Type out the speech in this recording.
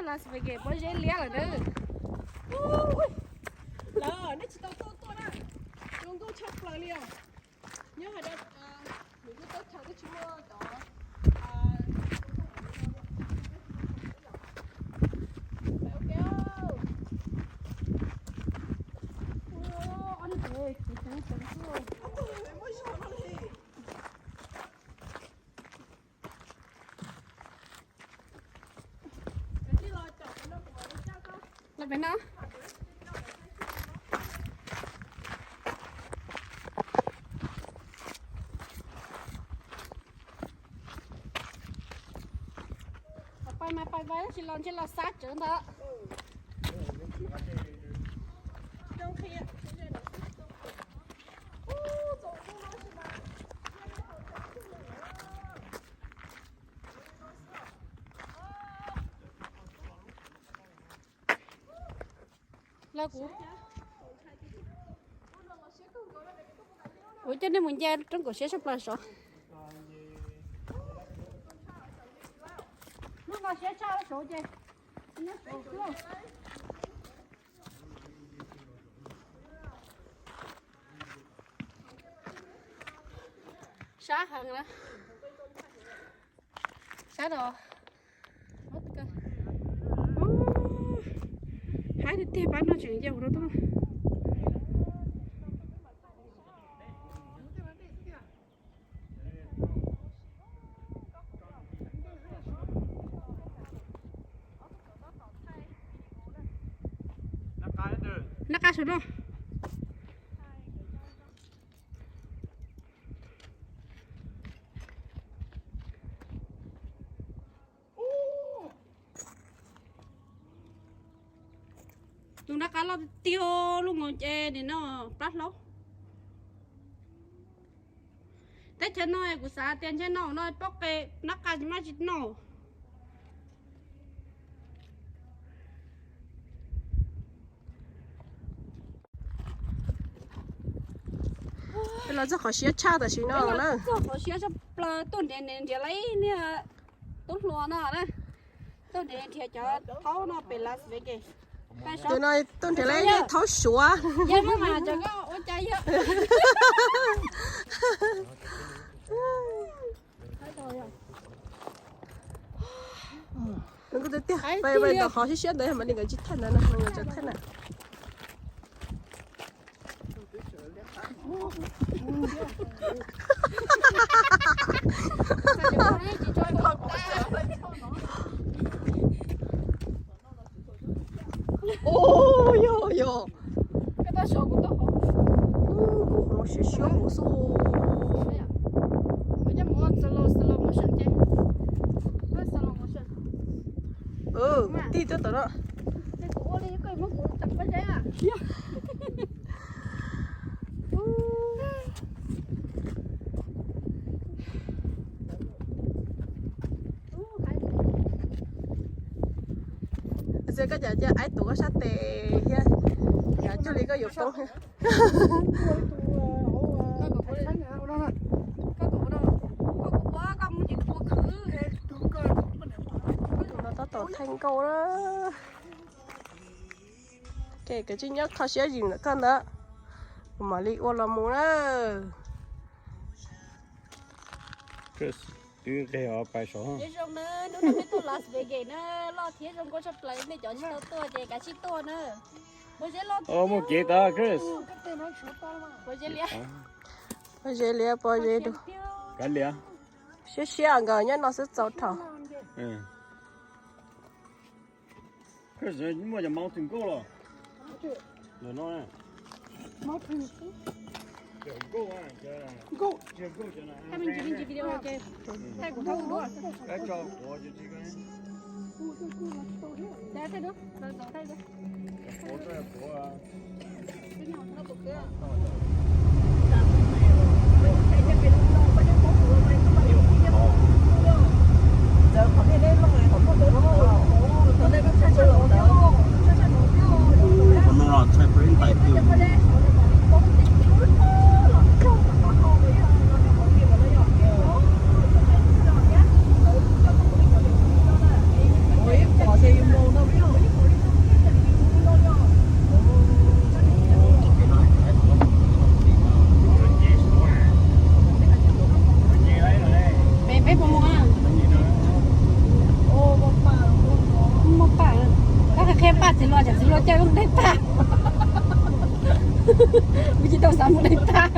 Las Vegas pob zeb liab lawm na. Lawv nej tsis tau tuaj tuaj na, zoo nkauj tshaj plaws li os. Nyob hais rau nws lub teb chaws twb tsis muaj cov Los pem no. Pais mas pais vais tab sis los ntshe los xav tsawv ntawd. Los kuv, kuv coj nej mus nce roob kaum siab sab plaws saud. Hnub no siab tshaj saud ces. Sab heev na. Sab los. Haib tiag tiag, pab no tseem yau no tuaj. Nab qa saum no. Tus nab qa loj tiag tiag, lub mus ces nim no plab hlaub. Teb chaws no kuv xav tias ntshe no no pob qe nab qa tsis maj tsis noj. Los txog qhov siab tshaj tam sim no na. Txog qhov siab tshaj plaws, tuaj nrhiav nrhiav nrhiav lawm niag tub hluas no na. Tuaj nrhiav nrhiav cov thaub no pem Las Vegas. Tus no tuaj nrhiav lawm niag thaub Suav. Yog no mas cov koj ua cas yog. Nws kuj tiag tiag, pais pais tom qhov siab siab ntawd mas li nkawd tsis thaij ntawd no, nkawd tseem thaij na. Ua yog yog. Kuv qhov no siab siab npaum xwb. Tij tuaj tom no. Txiv, koj cas cia aib tuav koj sab tes thiab, cas cuag li koj yuav poob thiab. Tus no tab tom thaij nkauj na. Ces koj tsis nyob kho siab zim ntawm koj ntawd, kuv mam li ua los mus na. Twb nqes os, pais saud. Nyob zoo na, hnub no peb tuaj Las Vegas na, loj thiab zoo nkauj tshaj plaws, nej cov tsis tau tuaj ces kav tsij tuaj na. Muaj kev tas Chris. Pob zeb liab, pob zeb dub. Kav liam. Siab siab nkawd nyob no xwb txaus dhau. Muaj cov mountain goat los? Ntawm no. Ua ib qho thiaj yuav mus Tau xav mus dej tag.